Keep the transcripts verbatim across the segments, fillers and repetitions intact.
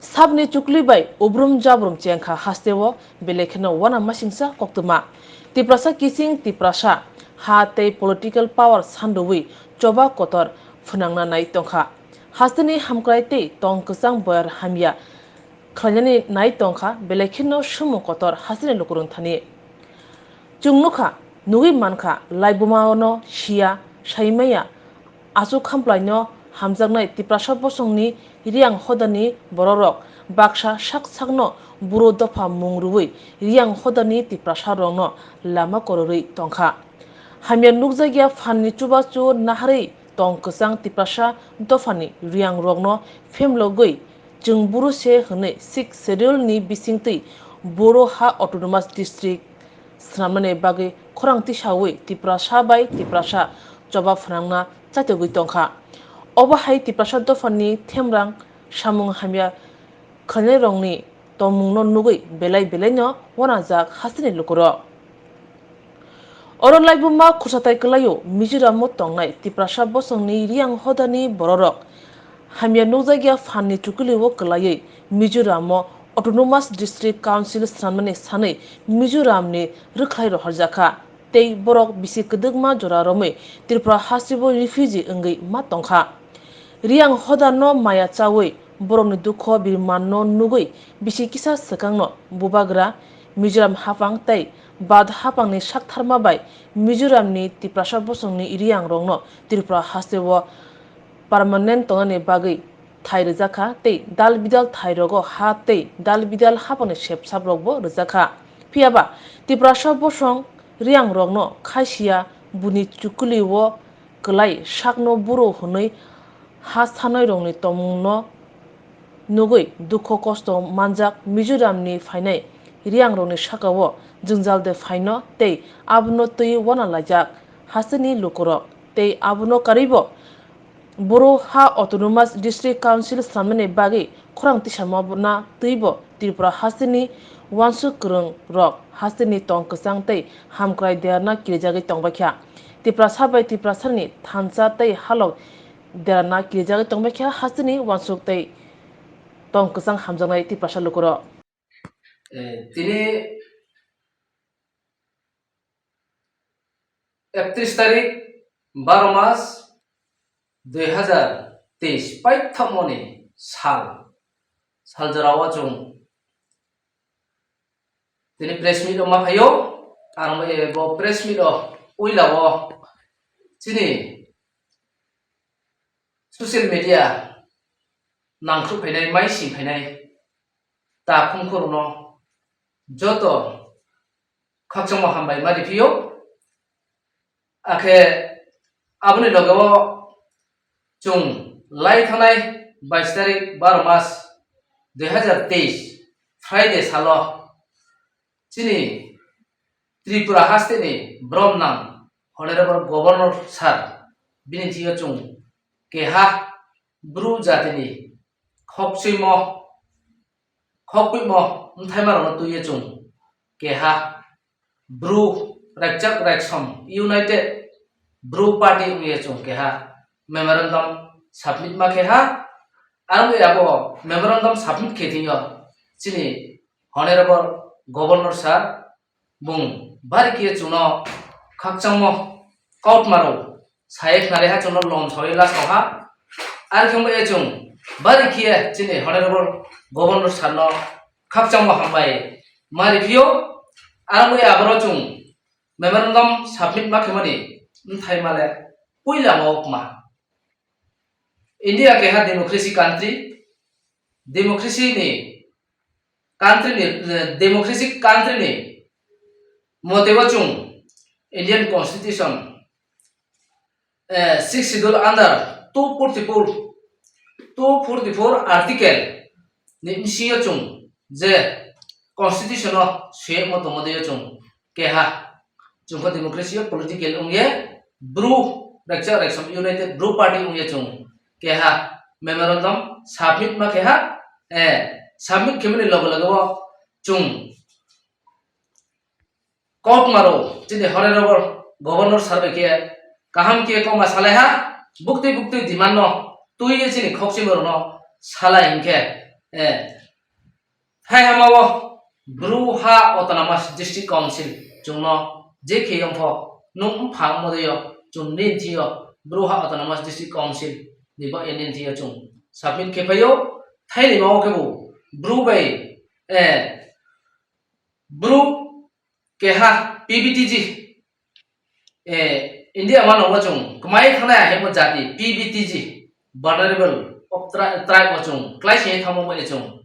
Sabni chukli bai ubrum jabrum chengkha hasteo belai kheno wana masingsa koktwma. Tiprasa kiching Tiprasa ha tei political power sanrwui choba kotor phwnangna nai tongkha. Hasteni hamkrai tei tong kwchang boyar hamya khlainani nai tongkha belai kheno sumung kotor hasteni lukurung thani. Chwng nukha, nugwi mankha, laibumano siya, saimaya, aswk khamplaino hamjaknai Tiprasa bosongni Riyang hodani bororok baksa sak sakno buro dopha mung rwui Riyang hodani Tiprasarokno lama kororwi tongkha. Hamya nukjakya phanni chubachu naharwi tong kwchang Tiprasa dophani Riyangrokno phemlogwi chwng buro se hwnwi Sixth Schedule ni bisingtwi Boro ha Autonomous District swnamnani bagwi khorang tisaui Tiprasa bai Tiprasa choba phwnangna chaitogwi tongkha. Obo hai Tiprasa dophani themrang samung hamya khlainairokni tongmungno nugwi belai belaino wanajak hasteni lukurok. Oro laibuma khursatai kwlaio Mizoramo tongnai Tiprasa bosongni Riyang hodani bororok hamya nukjakya phanni chukilio kwlaiwi Mizoramo Autonomous District Council swnamnani sanwi Mizoramni rwkhlai rohorjakha tei borok bisi kwdwkma jora romwi Tripura hasteo refugee wngwi ma tongkha. Riyang hodano maya chaui borokni dukho birmanno nugwi bisi kisa swkangno bubagra Mizoram haphang tei Bad haphangni saktharma bai Mizoramni Tiprasa bosongni Riyangrokno Tripura hasteo permanent tongnani bagwi thai rwjakha tei dal bidal thairogo ha tei dal bidal haphangni sepsaprokbo rwjakha. Phiyaba Tiprasa bosong Riyangrokno khaisiya buni chukuli o kwlai sakno buro hwnwi ha sanairokni tongmungno nugwi dukho kosto manjak Mizoramni phainai Riyangrokni sakao jwngjal de phaino tei abono twiwi wana laijak hasteni lukurok tei abono karwibo Boro ha Autonomous District Council swnamnani bagwi khorang tisamona twibo Tripura hasteni uansuk kwrwngrok hasteni tong kwchang tei hamkrai derana kirijagwi tongbaikha. Tiprasa bai Tiprasani thansa tei halok derana kirijagwi tongbaikha hasteni uansuk tei tong kwchang hamjaknai Tiprasa lukurok. Eh, tini ektrish tarik, baro mas, dui hazar teis, paithakmoni sal, sal jorao chwng tini press meet o ma phaio. Ang bo press meet o puila o chini social media nangkhruk phainai, mai sing phainai ta khumkhurno joto khakchangma hambai ma riphio. Akhe aboni logeo chwng lai thanai bais tarik baro mas dui hazar teis Friday salo chini Tripura hasteni bromnang Honorable Governor Sir bini thwiyo chwng keha Bru jatini khokchwimo, khokpimo mthaima rokno twiwi chwng keha Bru Raikchak Raiksom United Bru Party wngwi chwng keha memorandum submit ma kheha. Aroni abo memorandum submit khe thwngyo chini Honorable Governor Sir bung bari khe chwngno khakchangmo kautma rw saye khnari ha chwngno lom sawi last o ha. Ar khe wngwi chwng bari khe chini Honorable Governor Sir no khakchangmo hambai ma riphio. Aroni aboro chwng memorandum submit ma khemani mthai male puila ma okma. India keha democracy country, democracy ni country ni, eh, democratic country ni motebo chwng Indian Constitution, eh, Sixth Schedule under two forty-four, two forty-four article ni bisingo chwng je Constitution o suyemo tongmo de chwng keha chwngkha democracy o political wngye Bru Raikchak Raiksom United Bru Party wngye chwng keha memorandum submit ma keha, eh, submit khemani loge loge o chwng kautma rw chini Honorable Governor Sir bai khe kaham khe kokma salai ha, buktwi buktwi demand no twiwi chini khokchimo rokno salai hinkhe eh, Thaihamao Bru Ha Autonomous District Council chwngno je khe yongpho nung bupha modeo chwng nini thio Bru Ha Autonomous District Council ni bo nini thio chwng submit khe phaio. Thaini mao khe bo Bru bai, eh, Bru keha P V T G, eh, India mano o chwng kwmai thangnai hai bo jati P V T G, vulnerable of tri-, tribe o chwng klai se thamo bai chwng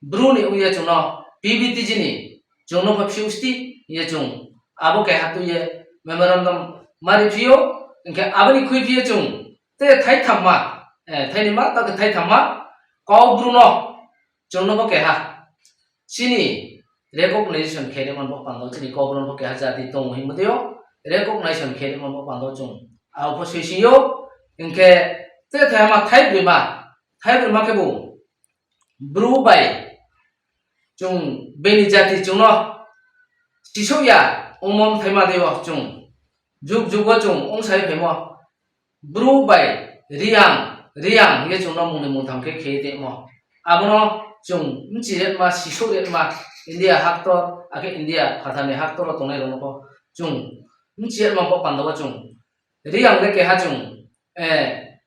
Bru ni uye chwngno P V T G ni chwngno pha phiusti ye chwng abo keha tuye memorandum mari phio, hwnkhe aboni khui phiye chwng te thai thamma, eh, thaini ma ta thai thamma kok Bru no chwngno bo keha chini recognition khe rwmani bo pando, chini kok Bru no bo keha jati tongo hinwi teo recognition khe rwmani bo pando chwng abo pho sui sio. Hwnkhe te thai ma thai brima, thai brima khe bo Bru bai chwng bini jati chwngno sisok ya, omo thai ma deo chwng juk jugo chwng ongsai phaimo. Bru bai Riang, Riang ye chwngno mungni mungtham khe kheye tongmo. Abono chwng mchi retma, sisok retma, India haktor, akhe India phatharni haktor o tongnai rokno bo chwng mchi retma bo pando bo chwng Riang le keha chwng, eh,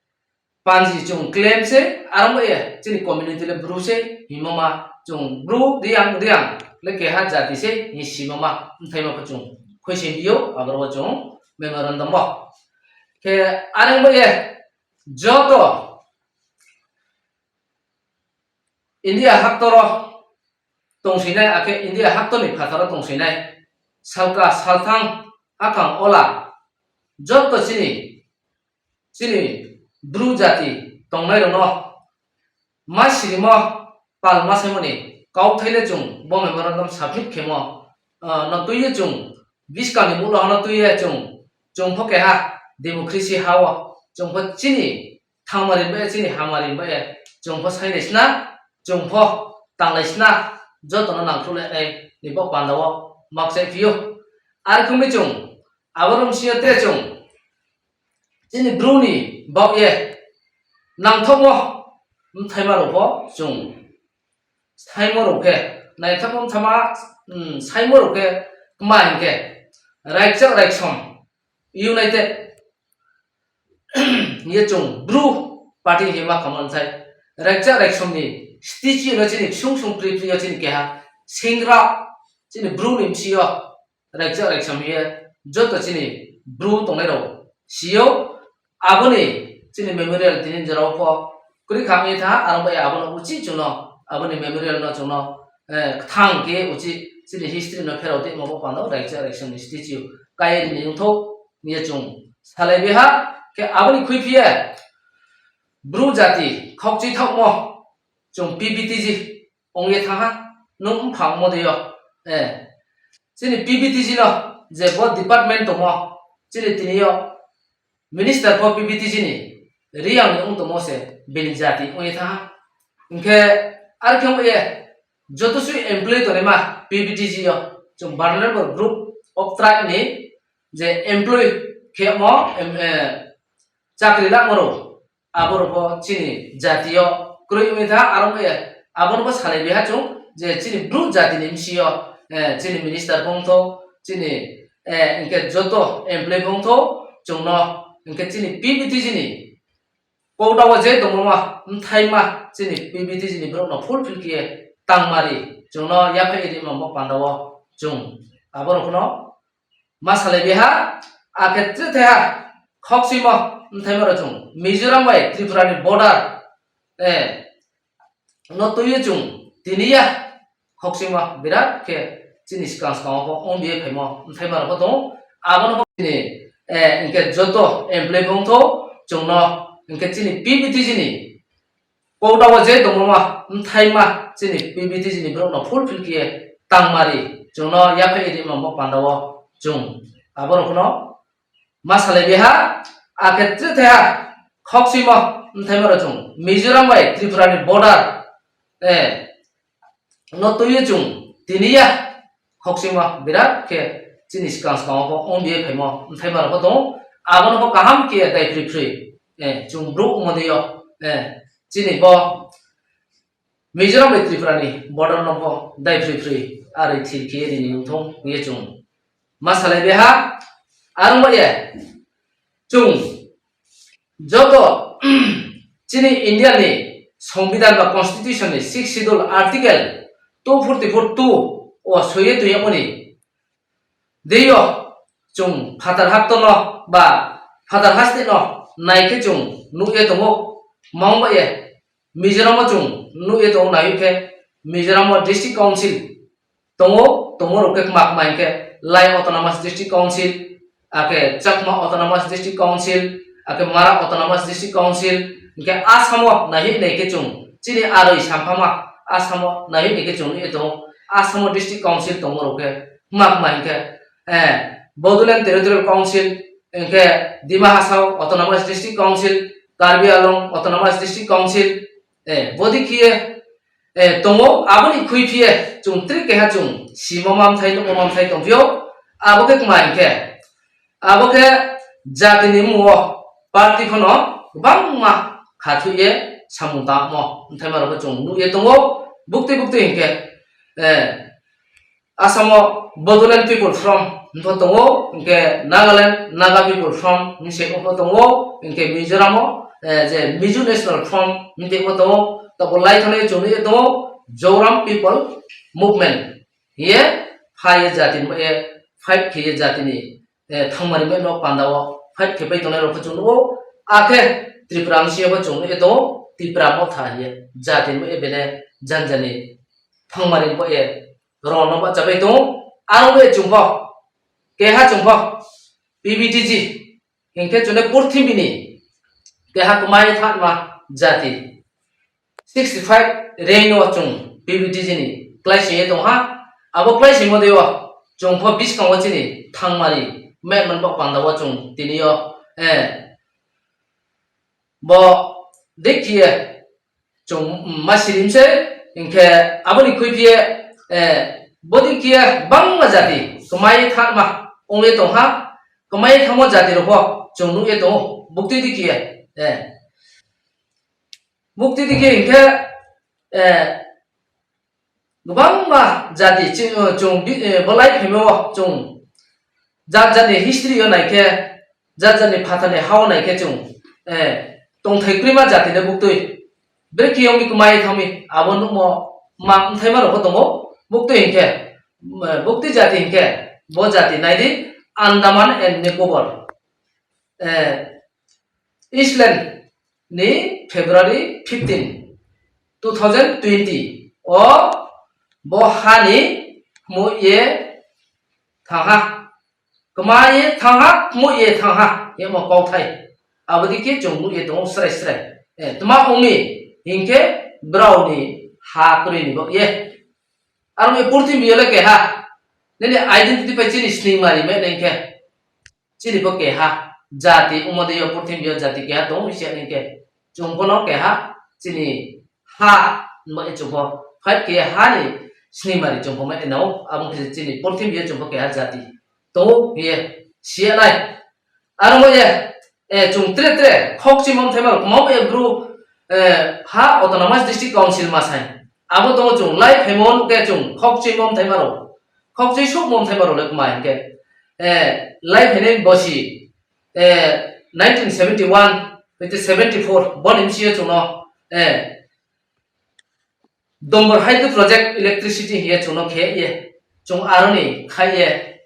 panji chwng claim se, aro bo ye chini community le Bru se, himo ma chwng Bru Riang, Riang le keha jati se, hi simo ma, mthai ma bo chwng khoi se bio, aboro bo chwng memorandum bo. Khe areng bo ye joto India haktoro tongsinai, akhe India haktorni phataro tongsinai, salka, salthang, hakang, ola, joto chini, chini Bru jati tongnairokno ma sirimo pal ma saimani kauthai le chwng bo memorandum submit khemo, ah, no twiwi chwng bwskangni mungno hano twiwi chwng, chwng pho keha democracy ha-o, chwng pho chini thangmari bai chini hamari bai chwng pho sailai sna, chwng pho tanglai sna, jotono nangkuk lai nai ni bo panda o makchai phio. Ar khe wngwi chwng abo rwng sio te chwng chini Bru ni bak ye nangthokmo mthaima rok pho chwng saimo rok khe, naithokmo mthaima, mm, saimo rok khe kwma hinkhe Raikchak Raiksom United ye chwng Bru party hinwi ma kha mansai. Raikchak Raiksom ni statue no chini ksung ksung pri pri o chini keha singra chini Bru ni bisi o Raikchak Raiksom ye joto chini Bru tongnai rok sio. Aboni chini memorial tini jora o pho kwrwi kha wngwi tha, aro bai abono uchi chwngno aboni memorial no chwngno, eh, kwthang khe uchi chini history no pherao tongma bo pano Raikchak Raiksom ni statue kaiwi ringthok. Hiya chwng salai biha khe aboni khwi phiya Bru jati khokchi thokmo chwng P B T G ongya thaha, nwng wngkha omo de yo. Eh, chini P B T G no je bo department tongo, chini tini yo minister pho P B T G ni Riyang ni wng tongmo se bini jati ongya thaha. Hinkhe ar khe wngya joto sui employee tongnaima P B T G yo chwng vulnerable group of tribe ni je employee khe mo, em, eh, chakri langmaro, aborok bo chini jatio kwrwi wngwi tha, aro wngya abono bo salai biha chwng je chini Bru jatini bisi yo, eh, chini minister phung tho, chini, eh, hinkhe joto employee phung tho, chwngno hinkhe chini P B T G ni kota o je tongma mthaima chini P B T G ni borok no fulfill khe tangmari chwngno yaphai rima bo panda o chwng aborok no ma salai biha, akhe tre thaiha khokchimo mthaima rok chwng Mizoram bai Tripura ni border, eh, no twiwi chwng tiniya khokchimo birat khe chini swkang swkango bo wng biya phaimo mthaima rok bo tongo. Abono bo chini, eh, hinkhe joto employee bo wngtho chwngno hinkhe chini P B T G ni kota o je tongma mthaima chini P B T G ni borok no fulfill khe tangmari chwngno yaphai rima bo panda o chwng aborok no ma salai biha, akhe tre thaiha khokchimo mthaima rok chwng Mizoram bai Tripura ni border, eh, no twiwi chwng tiniya khokchimo birat khe chini swkang swkango bo wng biya phaimo mthaima rok bo tongo. Abono bo kaham khe dai phri phri, eh, chwng Bru wngma de yo, eh, chini bo Mizoram bai Tripura ni border no bo dai phri phri ari thir khe rini wngthong ye chung ma salai beha. Arong ba ye chung joto chini India ni Songbidan ba Constitution ni Sixth Schedule Article two forty-four two o soye tuya mani deyo chung phatar hakto no ba phatar haste no nai khe chung nugye tongo. Mong ba ye Mizoram o chung nugye tongo nai khe Mizoram o District Council tongo, tongo rok khe kma kma hinkhe Lai Autonomous District Council, ake Chakma Autonomous District Council, ake Mara Autonomous District Council, hinkhe Assam o nai nai khe chung chini aroi samphama Assam o nai nai khe chung nugye tongo. Assam o District Council tongo rok khe kma kma hinkhe, eh, Bodoland Territorial Council, hinkhe Dima Hasao Autonomous District Council, Karbi Anglong Autonomous District Council, eh, bodi khiye, eh, tongo, aboni khui phiye chung tri keha chung simo mamthai nukmo mamthai tongphio, abo khe kma hinkhe, abo khe jatini mungo party phano kwbangma khathuye samung tangmo, wngthai ma rok chung nugye tongo, bukti bukti hinkhe, eh, Assam o Bodoland People Front wngkha tongo, hinkhe Nagaland Naga People Front hinwi se wngkha tongo, hinkhe Mizoram o, eh, je Mizo National Front hinwi tongma tongo, tabo lai thani chwngwi tongo Zoram People Movement hiye phaiye jati ni, eh, fight khiye jati ni, eh, thangmari bai no panda o fight khe pai tongnai rok khe chwng nugo, akhe Tripura msing bo chwng nugo tongo, Tipra Motha hiye jati ni, eh, bene janjani thangmari bo, eh, rwno bachapai tongo. Aro be chwngkho, keha chwngkho P V T G hinkhe chwngno purthimini keha kwmai thanma jati sixty five range o chwng P V T G ni klai singye tongha. Abo klai singmo deo chwngkho biskango chini thangmari metman bok pandao chwng tini o, eh, bo dekhiye chwng ma sirimse, hinkhe aboni khuiphiye, eh, bodi kiye bangma jati kwmai thanma wngwi tongha, kwmai thangmo jati rokbo chwng nukye tongo, bukti dikiye, eh, bukti dikiye hinkhe, eh, kwbangma jati chi-, chwng bi-, eh, bolai phaimao chwng jat jatni history o naikhe, jat jatni phatharni hao naikhe chwng, eh, tongthai kwrwima jatino buktwi brekhe wngwi kwmai thangmi abo nukmo ma wngthaima rokbo tongo. Buktwi hinkhe, mm, buktwi jati hinkhe bo jati naidi Andaman and Nicobar, eh, Island ni February fifteen, two thousand twenty o bo hani hmui ye thangha, kwmai ye thangha, hmui ye thangha, yemo kauthai. Abodi khe chwng nukye tongo srai srai. Eh, tma wngmi hinkhe brao ni ha kwrwi ni bo ye. Aro ni purthimbi yo le keha. Nini identity pai chini sningmari me nengkhe. Chini bo keha jati, umode yo purthimbi yo jati keha tong sia nengkhe. Chwng bono keha chini ha, mo e chwng bo fight keha ni sningmari chwng bo me nao, abong khe chini purthimbi yo chwng bo keha jati. Tongo ye sia nai. Aro mo ye, eh, chwng tre tre khok chimom thai maro, mo e bru, eh, ha Autonomous District Council ma sai. Abo tongo chwng lai phaimo nukhe chwng khok chimom thai maro. Khok chi suk mom thai maro le kma hinkhe. Eh, lai phainai bosi, eh, nineteen seventy one, seventy four, boni M C A chwngno, eh, Dombor Hydro Project electricity hiye chwngno khe ye, chwng aroni khai ye,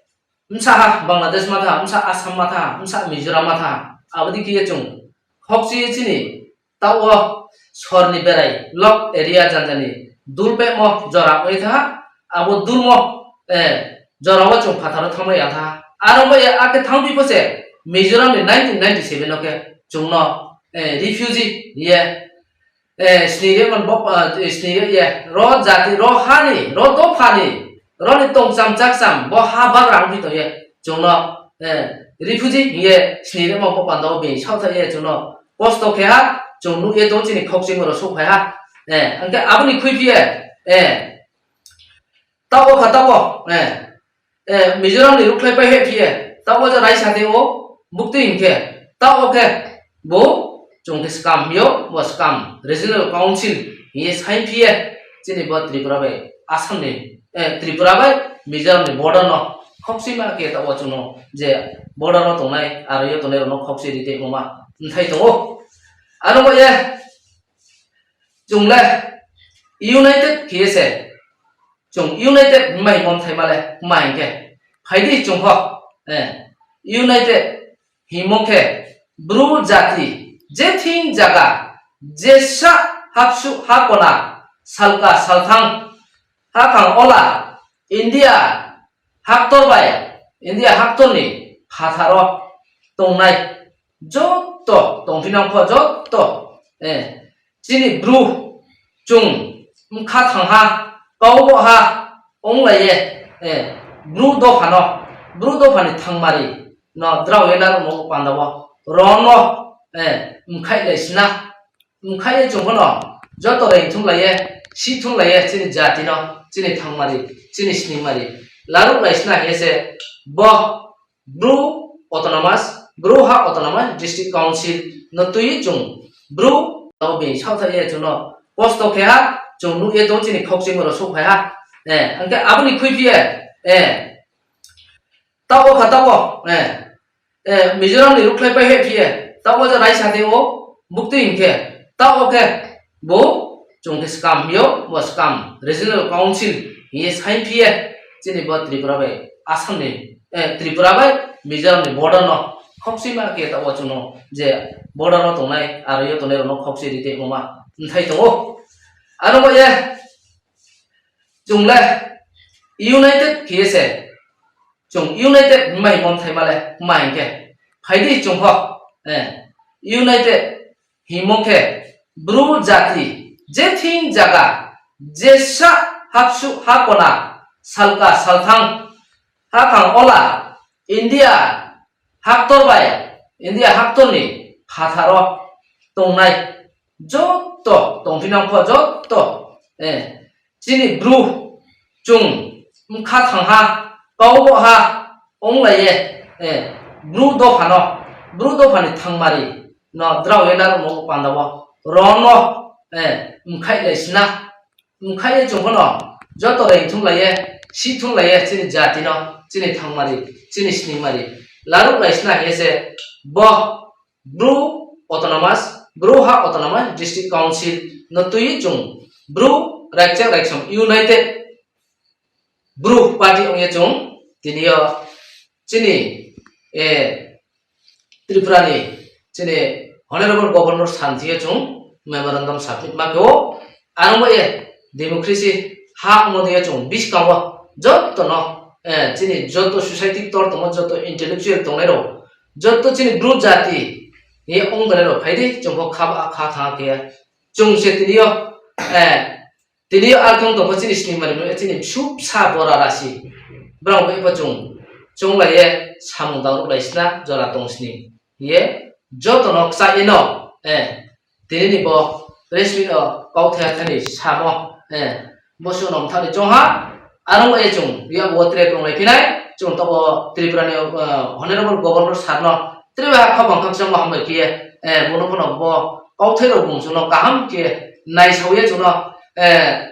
msa ha Bangladesh matha, msa Assam matha, msa Mizoram matha, abodi khe ye chwng khokchi chini tao sorni berai lok area janjani dul pemo jora oi tha, abo dulmo, eh, jora o chwng phatharo thangmai ya tha. Aro bai akhe thangpi pose Mizoram ni nineteen ninety seven o khe chwngno, eh, refugee ye eh, sini re man bok, eh, sini re ye, ro jati, ro hani, ro dophani, ro ni tongcham chakcham, bo ha bagra wngwi tongye, chwngno, eh, refugee hiye sini re man bok panda o bini saothai ye chwngno kosto khe ha, chwng nukye tong chini khokchimo ro suk phai ha, eh, hwnkhe aboni khuiphiye, eh, Tabo kha tabo, eh, eh, Mizoram ni rukhlai pai he phiye, tabo je raisa de o, bukti hinkhe, tabo khe bo chwng khe skam hio, bo skam regional council hiye sai phiye, chini bo Tripura bai Assam ni, eh, Tripura bai Mizoram ni border no khokchima khe tabok chwngno je border no tongnai aro yo tongnai rok no khokchi ri tei moma nthai tongo. Ano bo ye chwng le united khe se chwng united hwnbai mon thai male ma hinkhe phaidi chwng kho, eh, united himo khe Bru jati je thing jaga jesa hapsu hakona salka salthang hakhang ola India haktor bai India haktor ni phatharo tongnai jotto tongphinang pho jotto, eh, chini Bru chwng wngkha thangha, kau bo ha, wng lai ye, eh, Bru dopha no, Bru dopha ni thangmari no drao ye nang mo panda bo, ron no, eh, mkhai lai sina, mkhai ye chwng phano, joto reng thung lai ye, si thung lai ye, chini jati no, chini thangmari, chini sningmari, laruk lai sina ye se, bo, Bru Autonomous, Bru ha Autonomous District Council no twi chwng Bru tabo bini saotha ye chwngno kosto khe ha, chwng nuk ye tong chini khokchimo rok sok phai ha. Eh, hwnkhe aboni khwi phiye, eh, tabo kha tabo, eh, eh, Mizoram ni rukhlai pai he phiye, tabo je raisa tei o buktwi hinkhe, tabo khe bo chwng khe skam hio, bo skam Regional Council hiye sign phiye, chini bo Tripura bai Assam ni, eh, Tripura bai Mizoram ni border no khokchima khe tabo chwngno je border no tongnai aro yo tongnai rok no khokchi ri tei moma nthai tongo. Ano bo ye chwng le united khe se chwng united hwnbai mon thai male ma hinkhe phaidi chwng kho, eh, united himo khe Bru jati je thing jaga jesa hapsu hakona salka salthang hakhang ola India haktor bai India haktor ni phatharo tongnai jotto tongphinang pho jotto, eh, chini Bru chwng wngkha thangha, kau bo ha, wng lai ye, eh, Bru dopha no, Bru dopha ni thangmari no drao ye nang mo panda bo, ron no, eh, mkhai lai sina, mkhai ye chwng phano, joto reng thung lai ye, si thung lai ye, chini jati no, chini thangmari, chini sningmari, laruk lai sina ye se, bo, Bru Autonomous, Bru ha Autonomous District Council no twi chwng Bru Raikchak Raiksom United Bru Party wngya chwng tini yo chini, eh, Tripura ni chini Honorable Governor santhi yo chwng memorandum submit ma khe o. Ang bo ye democracy ha wngmani yo chwng bwskango joto no, eh, chini joto society tor tongo, joto intellectual tongnai rok, joto chini Bru jati ni wng tongnai rok phaidi chwng bo kha ba kha tha khe chwng se tini yo, eh, tini yo ar khe wng tong kho chini sningmani chini bwswk bwsa bora rasi borok bai bo chwng chwng lai ye samung dang rok lai sina jora tong sini ye joto no kcha ino, eh, tini ni bo press meet o kauthai thani samo, eh, bo suno mthani chongha, arong e chwng ya bo tre kong lai phinai chwng to bo Tripura ni, eh, Honorable Governor sir no tre ba khobang khakchang hambai khe, eh, bono bono bo kauthai rok bung chwngno kaham khe nai sawi chwngno, eh,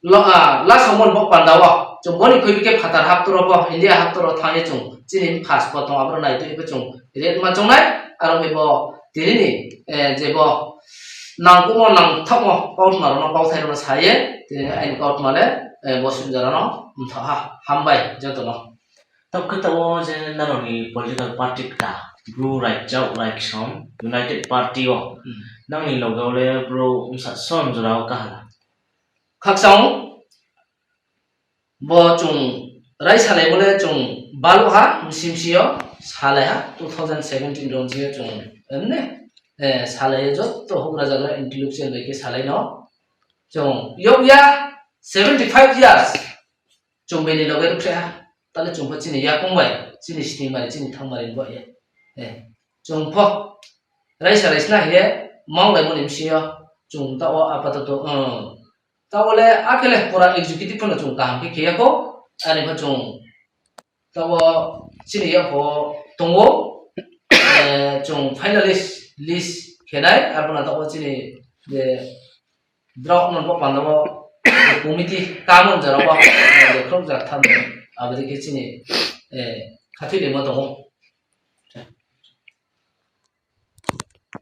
lo, ah, la samon bo panda o chwng boni khoi bikhe phatar haptoro bo India haptoro thangye chwng chini khas bo tong abro nai twi chwng ret ma chongnai, aro bo tini ni, eh, je bo nangkukmo nangthokmo kautma rokno kauthai rokno saye tini aini kautma le, eh, bo swijak rokno mtha ha hambai jotono. Tok khe tabok je norokni political party kta Bru Raijak Raiksom United Party o. Hmm. Nangni loge o le bro wngsa som jora o kaha. Khakchang bo chwng rai salai bole chwng balu ha misi misi o salai ha two thousand seventeen ron si o chwng emne, eh, salai o jotto hugra jagra intellectual bai khe salai no chwng yok ya seventy five years chwng bini loge rukse ha tale chwng pho chini yakung bai chini sini mari chini thang mari bo ya, eh, chwng pho rai salai sna hiye mang lai moni misi o chwng ta o apatoto, eh, Tabole akhele pura executive phano chwng kaham khe khiya kho, ani khe chwng tabo chini yakho tongo, eh, chwng finalist list khenai, arpana tabo chini je draft no bo pandabo committee kamun jora o khorokjak thani aboni khe chini khathoi lema tongo.